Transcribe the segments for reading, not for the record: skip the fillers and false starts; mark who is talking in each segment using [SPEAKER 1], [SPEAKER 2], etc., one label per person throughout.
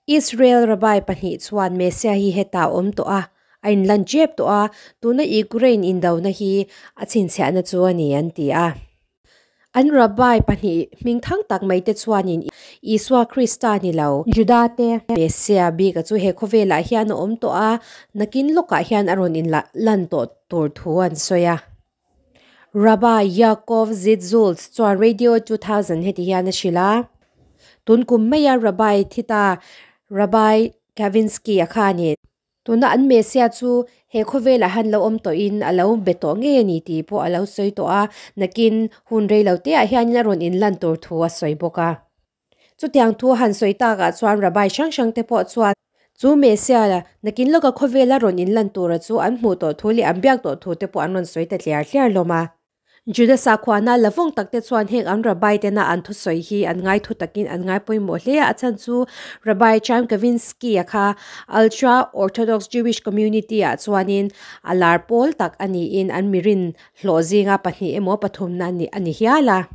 [SPEAKER 1] Israel Rabbi pahnih chuan Messiah hi hetah a awm tawh a, a inlan tep tawh a, tuna Ukraine indona hi a chhinchhiahna chu a ni an ti a. An Rabbi pahnih hming thang tak mai te chuanin Isua Krista ni lo, Juda te Messiah bika chu he khawvelah hian a awm tawh a, nakin lawkah hian a rawn inlan tawh tur thu an sawi a. Rabbi Yaakov Zitzultz chuan Radio 2000 heti hian a hrilh a, Tun kum maia Rabbi thita Rabbi Kavinsky a kha a ni. Tuna an Messiah chu he khawvelah han lo awm tawhin a lo be tawh ngei a ni tih pawh a lo sawi tawh a, nakin hun rei lo teah hianin a rawn inlan tur thu a sawi bawk a. Chutiang thu a han sawi takah chuan Rabbi hrang hrang te pawh chuan chu Messiah nakin lawka khawvela rawn inlan tura chu an hmuh tawh thu leh an biak tawh thu te pawh an rawn sawi ta tliar tliar hlawm a. Juda sakhuana la vawng tak te chuan heng an Rabbi tena an thusawi hi an ngai thu takin an ngai pawimawh hle a, a chhan chu Rabbi Chaim Kavinsky-a kha Ultra-Orthodox Jewish community-ah chuanin a lar pawl tak a niin an mirin hlawh zinga pahnih emaw pathumna a ni hial a.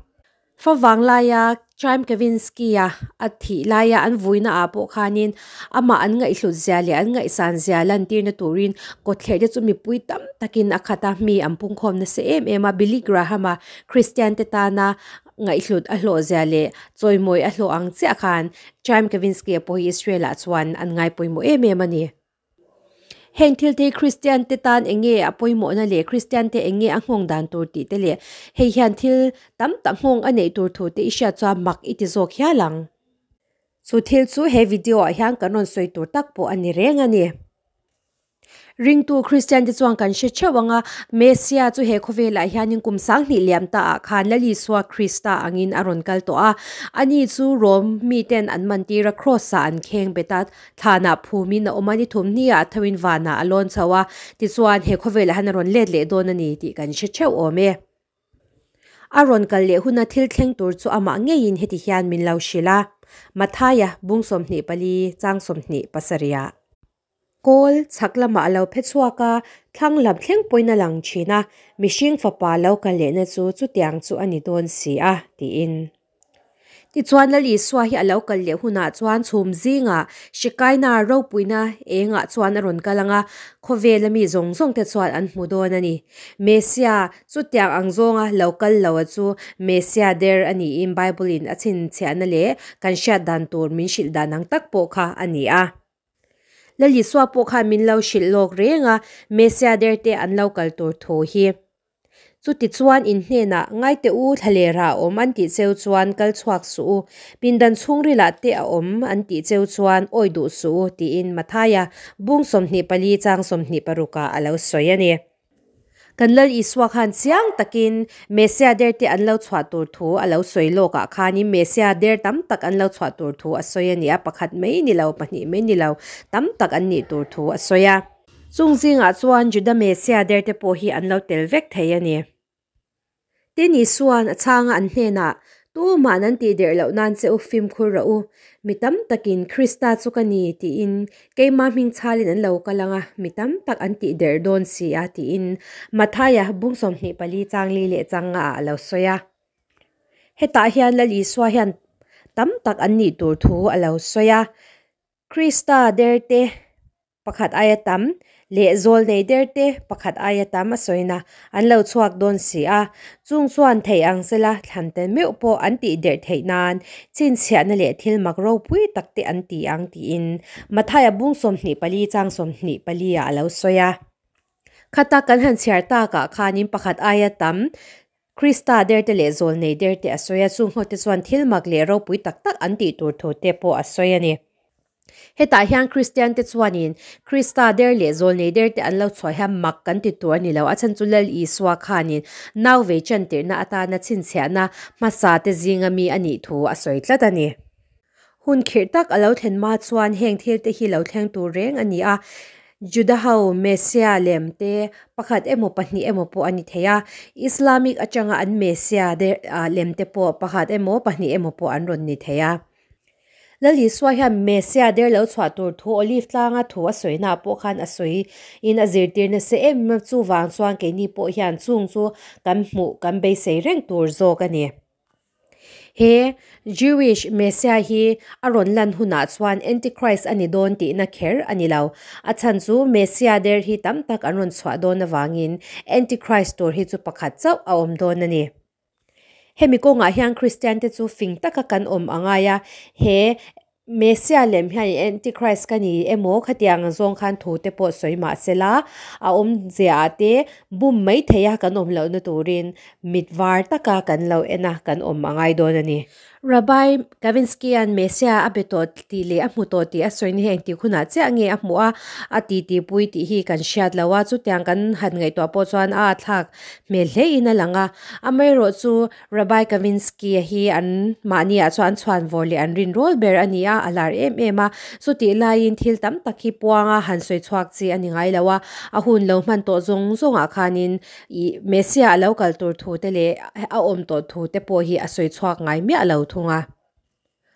[SPEAKER 1] Favang laia Chaim Kavinsky-a a thih laia an vuina ah pawh khanin amah an ngaihhlut zia leh an ngaihsan zia lantirna turin kawtthlerh te chu mipui tam takin a khat a, mi an pungkhawm nasa em em a. Billy Graham-a Kristian te tana ngaihhlut a hlawh zia leh chawimawi a hlawh ang chiah khan Chaim Kavinsky-a pawh hi Israel-ah chuan an ngaipawimawh em em a ni. Heng thil te hi Kristian te tan eng nge a pawimawhna leh Kristian te eng nge a nghawng dan tur tih te leh hei hian thil tam tak nghawng a neih tur thu te i hriat chuan mak i ti zawk hial ang. Chu thil chu he video ah hian kan rawn sawi tur tak pawh a ni reng a ni. Ringtu Kristian te chuan kan hre theuh ang a, Messia chu he khawvelah hianin kum sanghnih liam ta ah khan Lal Isua Krista angin a rawn kal tawh a, ani chu Rom miten an mantir a Cross ah an kheng bet a, Thlanah phumin a awm a, ni thum hniah a thoin vanah a lawn chho a, tichuan he khawvelah hian a rawn let leh dawn a ni tih kan hre theuh awm e. A rawn kal leh huna thil thleng tur chu amah ngeiin heti hian min lo hrilh a, Mathaia, bung 24, chang 27ah. Kawl chhak lamah a lo phe chhuak a, thlang lam thleng pawhin a lang thin a, mihring fapa lo kal lehna chu chutiang chu a ni dawn si a, tiin. Tichuan Lal Isua hi a lo kal leh hunah chuan chhum zingah Shekinah ropuina engah chuan a rawn kal ang a, khawvela mi zawng zawng te chuan an hmu dawn a ni. Messia chutiang ang zawnga lo kal lo a chu Messia der a niin Bible in a chhinchhiahna leh kan hriat dan tur min hrilh dan ang tak pawh kha a ni a. Lal Isua pawh khan min lo hrilh lawk reng a, Messia der te an lo kal tur thu hi. Chutichuan in hnenah, Ngai teh u, thlalera a awm an tih cheu chuan kal chhuak suh u, pindan chhungrilah te a awm an tih cheu chuan awi duh suh u, tiin Mathaia bung 24 chang 26 ah a lo sawi a ni. Kan Lal Isua khan chiang takin Messia derte an lo chhuah tur thu a lo sawi lawkah khanin Messia der tam tak an lo chhuah tur thu a sawi a ni a, pakhat mai ni lo, pahnih mai ni lo, tam tak an nih tur thu a sawi a. Chung zingah chuan Juda Messia derte pawh hi an lo tel vek thei a ni. Tin, Isua'n a chhanga an hnenah, Tumah nan tih der loh nan che u fimkhur rawh u, mi tam takin Krista chu ka ni tiin keimah hming chhalin an lo kal ang a, mi tam tak an tih der dawn si a tiin Mathaia bung 24 chang li leh chang ngaah a lo sawi a. Hetah hian Lal Isua hian tam tak an nih tur thu a lo sawi a, Krista derte Pakhat aia tam leh zawl nei der te pakhat aia tam a sawina an lo chhuak dawn si a, chung chuan thei ang sela thlan tel meuh pawh an tih derh theih nan chhinchhiahna leh thil mak ropui tak te an ti ang tiin Mathaia bung 24 chang 24 ah a lo sawi a. Khata kan han chhiar takah khanin pakhat aia tam Krista derte leh zawl nei derte a sawi a, chung ho te chuan thil mak leh ropui tak tak an tih tur thu te pawh a sawi a ni. Hetah hian Kristian te chuanin Krista der leh zawlnei der te an lo chhuah hian mak kan ti tur a ni lo. A chhan chu Lal Isua khanin nau vei chantirna atana chhinchhiahna hmasa te zinga mi a nih thu a sawi tlat a ni. Hun khirh tak a lo thlen hma chuan heng thil te hi lo thleng tur reng a ni a. Juda ho Messiah lem te pakhat emaw pahnih emaw pawh a ni thei a. Islamic atanga an Messiah der lem te pawh pakhat emaw pahnih emaw pawh an rawn ni thei a. Lal Isua hian Messia der lo chhuah tur thu Olive tlanga thu a sawina pawh khan a sawi in a zirtir nasa em em chuvang chuan keini pawh hian chung chu kan hmuh kan beisei reng tur zawk a ni. He Jewish Messiah hi a rawn lan hunah chuan Antichrist a ni dawn tihna kher a ni lo. A chhan chu Messiah der hi tam tak an rawn chhuah dawn avangin Antichrist tur hi chu pakhat chauh a awm dawn a ni. Hemi kawngah hian Kristiante chu fing taka kan awm a ngai a, he Messiah lem hian Antichrist ka ni emaw khatiang zawng khan thu te pawh sawi mah sela, a awmzia ah te bum mai theia kan awm lohna turin mit var taka kan lo en a, kan awm a ngai dawn a ni. Rabbi Kavinsky-a'n Messiah a be tawh tih leh a hmu tawh tih a sawina hi engtik hunah chiah nge a hmuh a, a titipui tih hi kan hriat lo a, chutiang kan han ngaihtuah pawh chuan a thlak hmel hlein a lang a. Amaherawh chu Rabbi Kavinsky-a hi an mahniah chuan an chhuanvawr leh an rinrawl ber a ni a, a lar em em a. Chutih laiin thil tam tak hi puanga han sawi chhuak chi a ni ngai lo a, a hun lo hman tawh zawng zawngah khanin Ih, Messiah a lo kal tur thu te leh a awm tawh thu te pawh hi a sawi chhuak ngai miah lo thung a.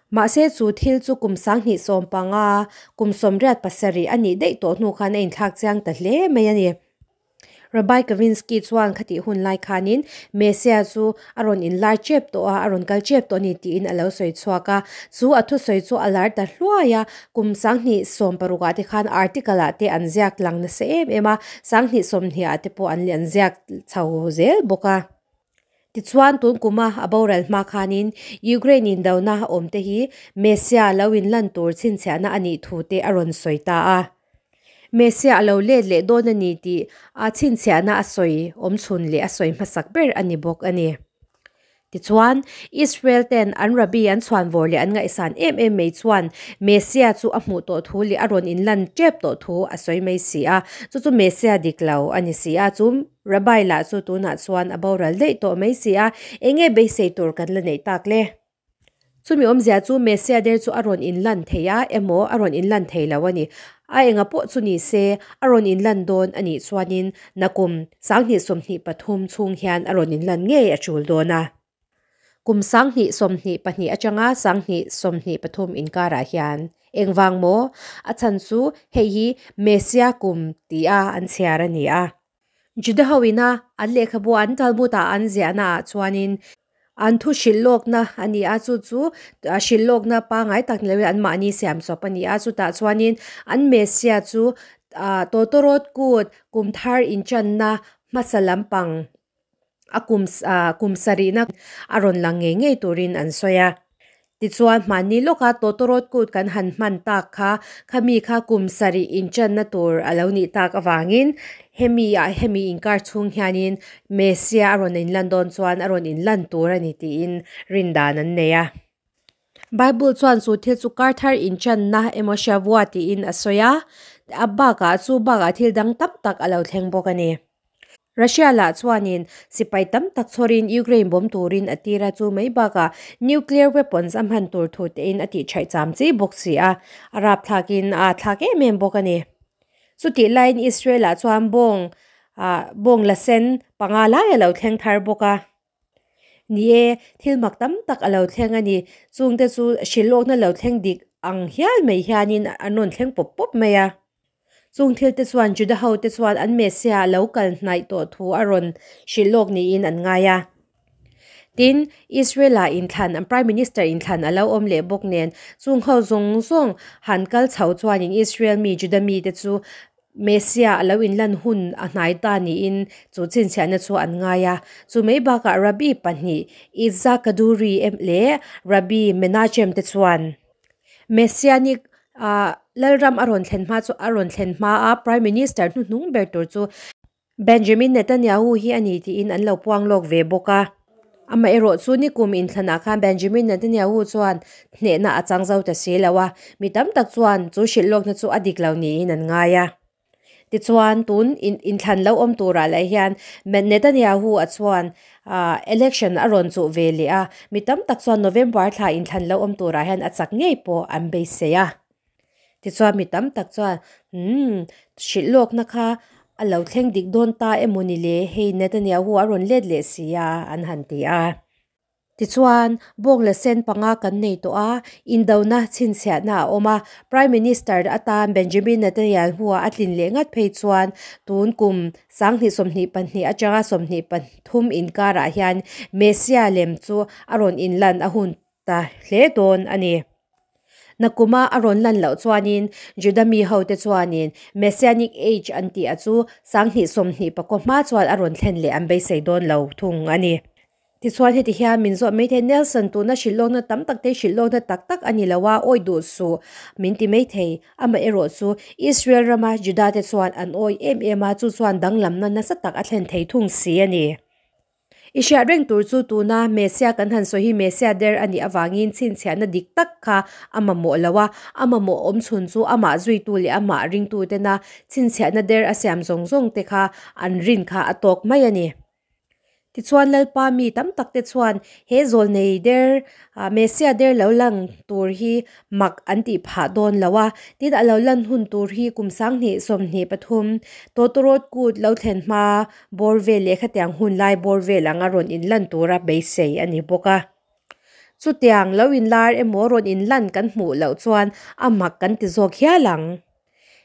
[SPEAKER 1] Mahse chu thil chu kum 2015, kum 87 a nih daih tawh hnu khan a inthlak chiang ta hle mai a ni. Rabbi Kavinsky chuan khatih hun lai khanin Messiah chu a rawn inlar tep tawh a, a rawn kal tep tawh a ni tiin a lo sawi chhuak a. Chu a thusawi chu a lar ta hluai a, kum 2016 ah te khan article ah te an ziak lang nasa em em a, 2020 ah te pawh an an ziak chho zel bawk a. Tichuan tun kuma a boral hma khanin Ukraine indona awm te hi Messiah lo inlan tur chhinchhiahna a nih thu te a rawn sawi ta a. Messiah a lo let leh dawn a ni tih a chhinchhiahna a sawi awmchhun leh a sawi hmasak ber a ni bawk a ni. Tichuan, Israel ten an Rabbi an chhuanvawr leh an ngaihsan em em mai chuan Messiah chu a hmuh tawh thu leh a rawn inlan tep tawh thu a sawi mai si a. Chu chu Messiah dik lo a ni si a. Chu Rabbi lah chu tunah chuan a boral daih tawh mai si a. Eng nge beisei tur kan la neih tak le? Chumi awmzia chu Messiah der chu a rawn inlan thei a emaw a rawn inlan thei lo a ni. A enga pawh chu ni se, a rawn inlan dawn a nih chuanin nakum 2023 chhung hian a rawn inlan ngei a tul dawn a. Kum 2022 atanga 2023 inkarah hian engvang maw? A chhan chu hei hi Messiah kum tia an chhiar a ni a. Juda ho ina an lehkhabu an Talmud ah an ziahna ah chuanin an thu hrilh lawkna a ni a, chu chu hrilh lawkna pangngai tak ni loin an mahni siam chawp a ni a, chutah chuanin an Messiah chu tawtawrawt kut kum thar inchanna hmasa lampang a kum kum sarihna a rawn lang ngei ngei turin an sawi a. Tichuan hmanni lawka tawtawrawt kut kan han hman tak kha, khami kha kum sarih inchanna tur a lo nih tak avangin hemi ah hemi inkar chhung hianin Messiah a rawn inlan dawn chuan a rawn inlan tur a ni tiin rindan an nei a. Bible chuan chu thil chu kar thar inchanna emaw Shavua tiin a sawi a, a bakah chu bakah thil dang tam tak a lo thleng bawk a ni. Russia lah chuanin sipai tam tak chhawrin Ukraine bawm turin a tir a, chu mai bakah nuclear weapons a hman tur thu tein a tihchhaih cham chi bawk si a, a rapthlakin a thlak em em bawk a ni. Chutih laiin Israel ah chuan bawng ah bawng la sen panga lai a lo thleng thar bawk a. Ni e, thil mak tam tak a lo thleng a ni. Chungte chu hrilhlawkna lo thleng dik ang hial mai hianin an rawn thleng pawp pawp mai a. Chung thil te chuan Juda ho te chuan an Messiah lo kal hnaih tawh thu a rawn hrilh lawk niin an ngai a. Tin, Israel ah inthlan, an Prime Minister inthlan a lo awm leh bawk nen, chung ho zawng zawng han kal chho chuanin Israel mi Juda mi te chu Messiah a lo inlan hun a hnai ta niin chu chhinchhiahna chu an ngai a. Chu mai bakah Rabbi pahnih, Itzhak Kaduri leh Rabbi Menachem te chuan Messianic ah Lalram a rawn thlen hma chu a rawn thlen hma a, Prime Minister hnuhnung ber tur chu Benjamin Netanyahu hi a ni tiin an lo puang lawk ve bawk a. Amaherawh chu nikum inthlanah khan Benjamin Netanyahu chuan hnehna a chang zo ta si lo a, mi tam tak chuan chu hrilh lawkna chu a dik lo niin an ngai a. Tichuan, tun inthlan lo awm turah leh hian Netanyahu a chuan election a rawn chuh ve leh a, mi tam tak chuan November thla inthlan lo awm turah hian a chak ngei pawh an beisei a. Tichuan mi tam tak chuan, Umm, hrilh lawkna kha a lo thleng dik dawn ta emaw ni le, hei Netanyahu a rawn let leh si a, an han ti a. Tichuan, bawng la sen panga kan nei tawh a, indona chhinchhiahna a awm a. Prime Minister atan Benjamin Netanyahu-a a tlin leh ngat phei chuan tun kum 2022 atanga 23 inkarah hian Messiah lem chu a rawn inlan a hun ta hle dawn a ni. Nakuma a rawn lan loh chuanin Juda mi hote chuanin Messianic Age an tih a chu 2029 hma chuan a rawn thlen leh an beisei dawn lo thung a ni. Tichuan heti hian min zawh maithei, Nelson tuna hrilhlawkna tam tak te hrilhlawkna tak tak a ni lo a, awi duh suh min ti maithei. Amaherawh chu Israel rama Juda te chuan an awi em em a, chu chuan danglamna nasa tak a thlen thei thung si a ni. I hriat reng tur chu tuna Messiah kan han sawi hi Messiah der a nih avangin chhinchhiahna dik tak kha a mamawh lo a, a mamawh awm chhun chu amah zuitu leh amah ringtu tena chhinchhiahna der a siam zawng zawng te kha an rin kha a tawk mai a ni. Tichuan Lalpa mi tam tak te chuan he zawlnei der, Messiah der lo lang tur hi mak an tih phah dawn lo a, tin a lo lan hun tur hi kum 2023 Tawtawrawt kut lo thlen hma bawr vel leh khatiang hun lai bawr vel anga rawn inlan tura beisei a ni bawk a. Chutiang lo inlar emaw rawn inlan kan hmuh loh chuan a mak kan ti zawk hial ang.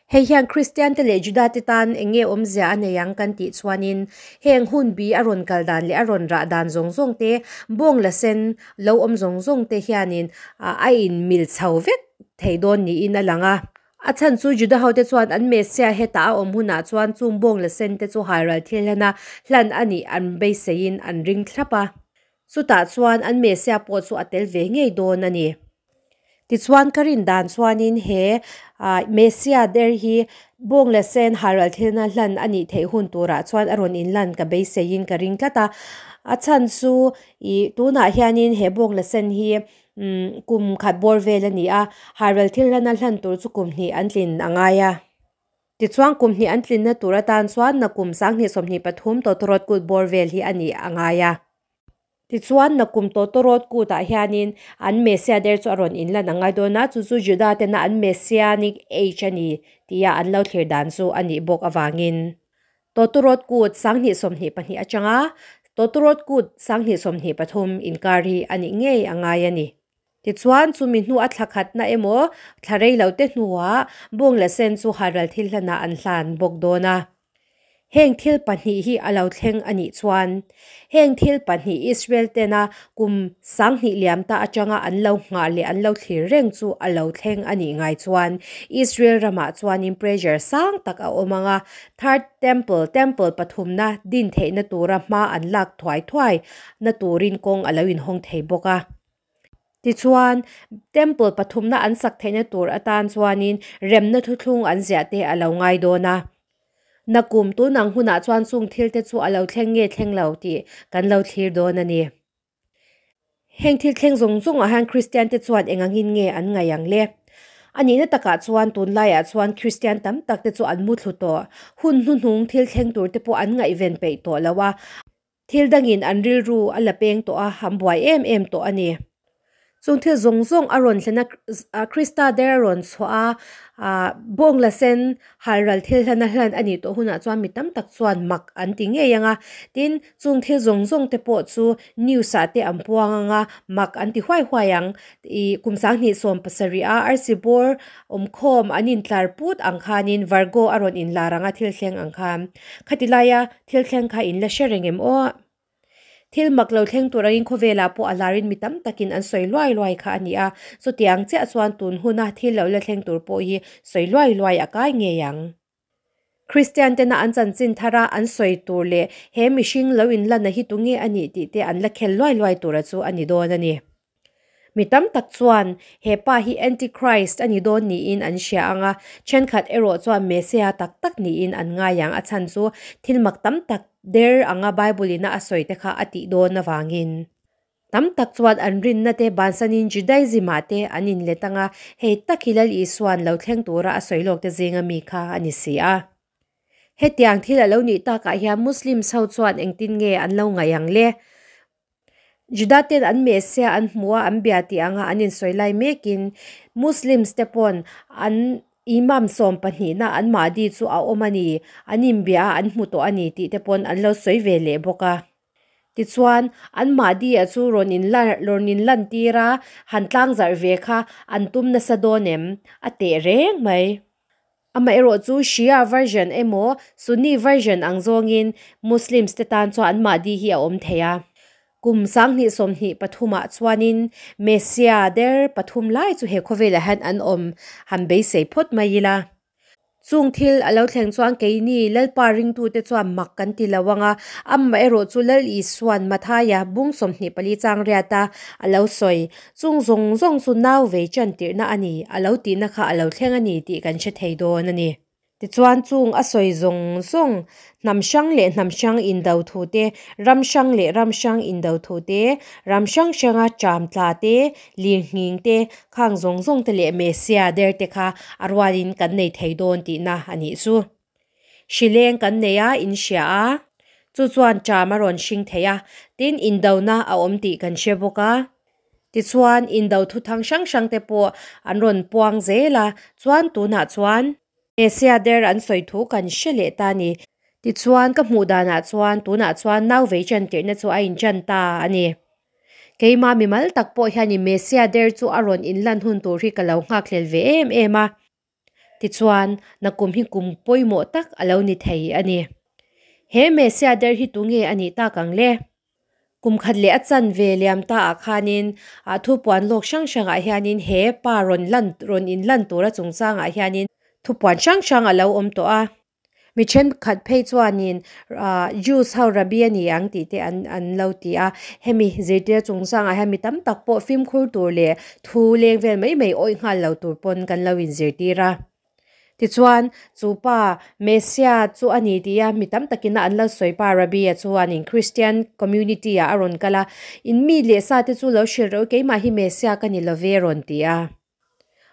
[SPEAKER 1] Hei hian Kristiante leh Judate tan eng nge awmzia a nei ang kan tih chuanin heng hun bi a rawn kal dan leh a rawn rah dan zawng zawng te, bawng la sen lo awm zawng zawng te hianin a inmil chho vek thei dawn niin a lang a. A chhan chu Juda hote chuan an Messiah hetah a awm hunah chuan chung bawng la sen te chu hairal thil hlana hlan a nih an beiseiin an ring thlap a. Chutah chuan an Messiah pawh chu a tel ve ngei dawn a ni. Tichuan ka rin dan chuanin he Messiah der hi bawng leh sen halral thilna hlan a nih theih hun turah chuan a rawn inlan ka beiseiin ka ring tlat a. A chhan chu ih tunah hianin he bawng leh sen hi kum khat bawr vel a ni a, halral thil hlana hlan tur chu kum hnih an tlin a ngai a. Tichuan kum hnih an tlinna tur atan chuan nakum 2023 tawtawrawt kut bawr vel hi a nih a ngai a. Tichuan, nakum tawtawrawt kutah hianin an Messiah der chu a rawn inlan a ngai dawn a, chu chu Juda tena an Messianic Age a ni tia an lo thlir dan chu a nih bawk avangin. Tawtawrawt kut 2022 atanga tawtawrawt kut 2023 inkar hi a nih ngei a ngai a ni. Tichuan, chumi hnu a thla khatna emaw thla rei lo te hnuah bawng leh sen chu halral thil hlanah an hlan bawk dawn a. Heng thil pahnih hi a lo thleng a nih chuan, heng thil pahnih Israel tena kum 2000 liam ta atanga an lo nghah leh an lo thlir reng chu a lo thleng a nih ngai chuan, Israel ramah chuanin pressure sang tak a awm ang a, Third Temple, Temple pathumna din theihna tura hma an lak thuai thuai na turin kawng a lo inhawng thei bawk a. Tichuan, Temple pathumna an sak theihna tur atan chuanin remna thuthlung an ziah te a lo ngai dawn a. Nakum tunang hunah chuan chung thil te chu a lo thleng nge thleng lo tih kan lo thlir dawn a ni. Heng thil thleng zawng zawngah hian Kristian te chuan eng angin nge an ngaih ang le? A nihna takah chuan tunlaiah chuan Kristian tam tak te chu an muthlu tawh. Hun hnuhnung thil thleng tur te pawh an ngaihven peih tawh lo a. Thil dangin an rilru a la peng tawh a, an buai em em tawh a ni. Chung thil zawng zawng a rawn thlen a, Krista der a rawn chhuah a, bawng la sen halral thil hlan a hlan a nih tawh hunah chuan mi tam tak chuan mak an ti ngei ang a. Tin, chung thil zawng zawng te pawh chu news ah te an puang ang a, mak an ti huai huai ang. Ih, kum 2017 a arsi bawr awmkhawm an intlar put ang khanin Virgo a rawn inlar ang a thil thleng ang khan. Khati laia Thil thleng kha in la hre reng em aw? Thil mak lo thleng tur angin khawvelah pawh a larin mi tam takin an sawi luai luai kha a ni a, chutiang chiah chuan tun huna thil lo la thleng tur pawh hi sawi luai luai a kai ngei ang. Kristian tena an chanchin thara an sawi tur leh he mihring lo inlana hi tunge a nih tih te an la khel luai luai tura chu a ni dawn a ni. Mi tam tak chuan he pa hi Antichrist a ni dawn niin an hria ang a, thenkhat erawh chuan Messiah tak tak niin an ngai ang, a chhan chu thil mak tam tak der anga Bible ina a sawi te kha a tih dawn avangin. Tam tak chuan an rinna te bansanin Judaism ah te an inlet ang a, hei tak hi Lal Isua'n lo thleng tura a sawi lawk te zinga mi kha a ni si a. Hetiang thil a lo nih takah hian Muslims ho chuan engtin nge an lo ngaih ang le? Juda ten an Messiah an hmu a, an bia tih anga an insawi lai mekin Muslims te pawn an Imam 12na an Mahdi chu a awm a ni, an inbia a, an hmu tawh a ni tih te pawn an lo sawi ve leh bawk a. Tichuan, an Mahdi-a chu rawn inlan rawn inlantir a, han tlangzarh ve kha an tum nasa dawn em? A teh reng mai. Amaherawh chu Shia version emaw Sunni version ang zawngin Muslims te tan chuan an Mahdi hi a awm thei a. Kum 2023 ah chuanin Messiah der pathum lai chu he khawvelah hian an awm han beisei phawt mai ila. Chung thil a lo thleng chuan keini Lalpa ringtute chuan mak kan ti lo ang a, amaherawh chu Lal Isua'n Mathaia bung 24 chang riata a lo sawi, Chung zawng zawng chu nau vei chan tirhna a ni, a lo tihna kha a lo thleng a ni tih kan hre thei dawn a ni. Tichuan chung a sawi zawng zawng, hnam hrang leh hnam hrang indo thu te, ram hrang leh ram hrang indo thu te, ram hrang hranga ṭam tla te, lirnghing te, khang zawng zawng te leh Messia der te kha a rualin kan nei thei dawn tihna a nih chu. Hrileng kan nei a, in hria a, chu chuan ṭam a rawn hring thei a, tin indona a awm tih kan hre bawk a. Tichuan indo thuthang hrang hrang te pawh an rawn puang zel a, chuan tunah chuan. Messia der an sawi thu kan hre leh ta a ni. Tichuan ka hmuh danah chuan tunah chuan nau vei ṭan tirhna chu a inṭan ta a ni. Keimah mimal tak pawh hianin Messia der chu a rawn inlan hun tur hi ka lo nghakhlel ve em em a. Tichuan, nakum hi kum pawimawh tak a lo ni thei a ni. He Messia der hi tunge a nih tak ang le? Kum khat leh a chan ve liam ta ah khanin ah thupuan lawk hrang hrangah hianin he pa rawn lan rawn inlan tura chungchangah hianin thupuan hrang hrang a lo awm tawh a. Mi thenkhat phei chuanin ah Jews ho Rabbi a ni ang tih te an an lo ti a, hemi zirtir chungchangah hian mi tam tak pawh fimkhur tur leh thu leng vel mai mai awih nghal lo tur pawn kan lo inzirtir a. Tichuan, chu pa Messia chu a ni tih a mi tam takin a an lo sawi pa Rabbi-a chuanin Christian community ah a rawn kal a, In mi leh sa te chu lo hrilh rawh u, keimah hi Messia ka ni lo ve a rawn ti a.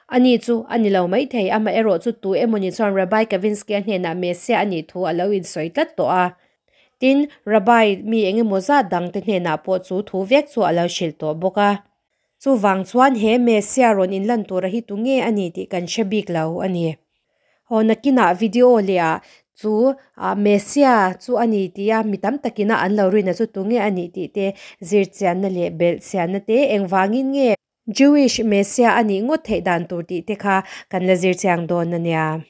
[SPEAKER 1] Ani chu a ni lo maithei, amaherawh chu tu emawni chuan Rabbi Kavinsky-a hnenah Messiah a nih thu a lo insawi tlat tawh a. Tin, Rabbi mi eng emaw zat dangte hnenah pawh chu thu vek chu a lo hrilh tawh bawk a. Chuvang chuan he Messiah rawn inlan tura hi tu nge a ni tih kan hre bik lo a ni. Haw nakinah video lehah chu Messiah chu a ni tia mi tam takina an lo rina chu tu nge a nih tih te zirchianna leh belhchianna te engvangin nge Jewish Messiah a nih ngawt theih dan tur tih te kha kan la zir chiang dawn a nia.